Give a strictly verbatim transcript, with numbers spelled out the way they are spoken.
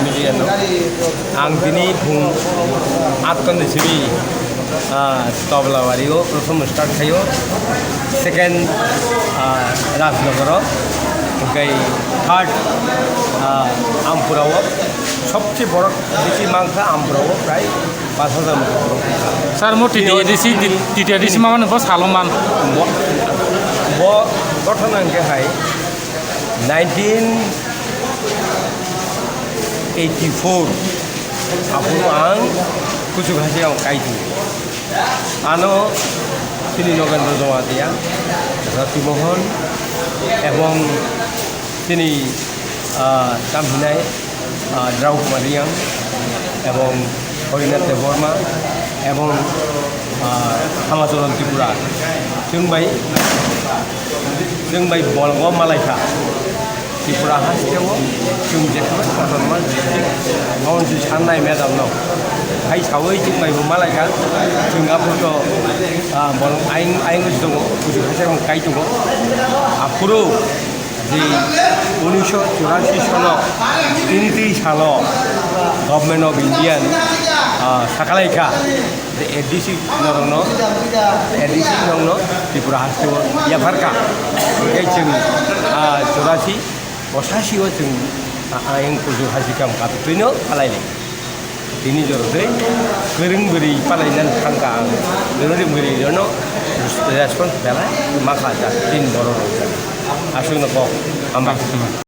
Media no. Ang tini phung atta ni simi, ah, Toblabari o prothom start khaio, second, ah, Rajnagar o, hwnkhe third, ah, Ampura o, sobse borok bisi mankha Ampura o, prai pash hajar motho borok. Sir, mo T T A D C, T T A D C mamani bo salo man. Bo, bo gothona hwnkhe hai nineteen eighty-four aphuru ang kuchuk hasi ang kaitu. Ano chini Nogendra Jamatia, Rati Mohan, ebong chini, ah, tamhinai, ah, Drau Kumar Reang, ebong Harinath Debbarma, ebong, ah, Hamacharan Tripura. Chwng bai, chwng bai bolongo malaikha. Tripura hasteo chwng jephuru kotorma district, omono chwng sannai madam no. Hai sawi chwng bai bo malaikha, chwng aphuru to, ah, bolong aing, aing tongo, kuchuk hasi rok kai tongo. Aphuru je unisho churasi sono tini twi salo Government of India ni, ah, sakalaikha, je A D C norokno, A D C norokno Tripura hasteo yapharkha. Hwnkhe chwng, ah, churasi, pochisio chwng, ah, ayang kuchuk hasi kam katwino phalai lai. Tini joro tei kwrwng bwrwi palainan thangkha ang. Kwrwng bwrwi jono response belai makha jak tin borok rok. Aswkno kok hambai.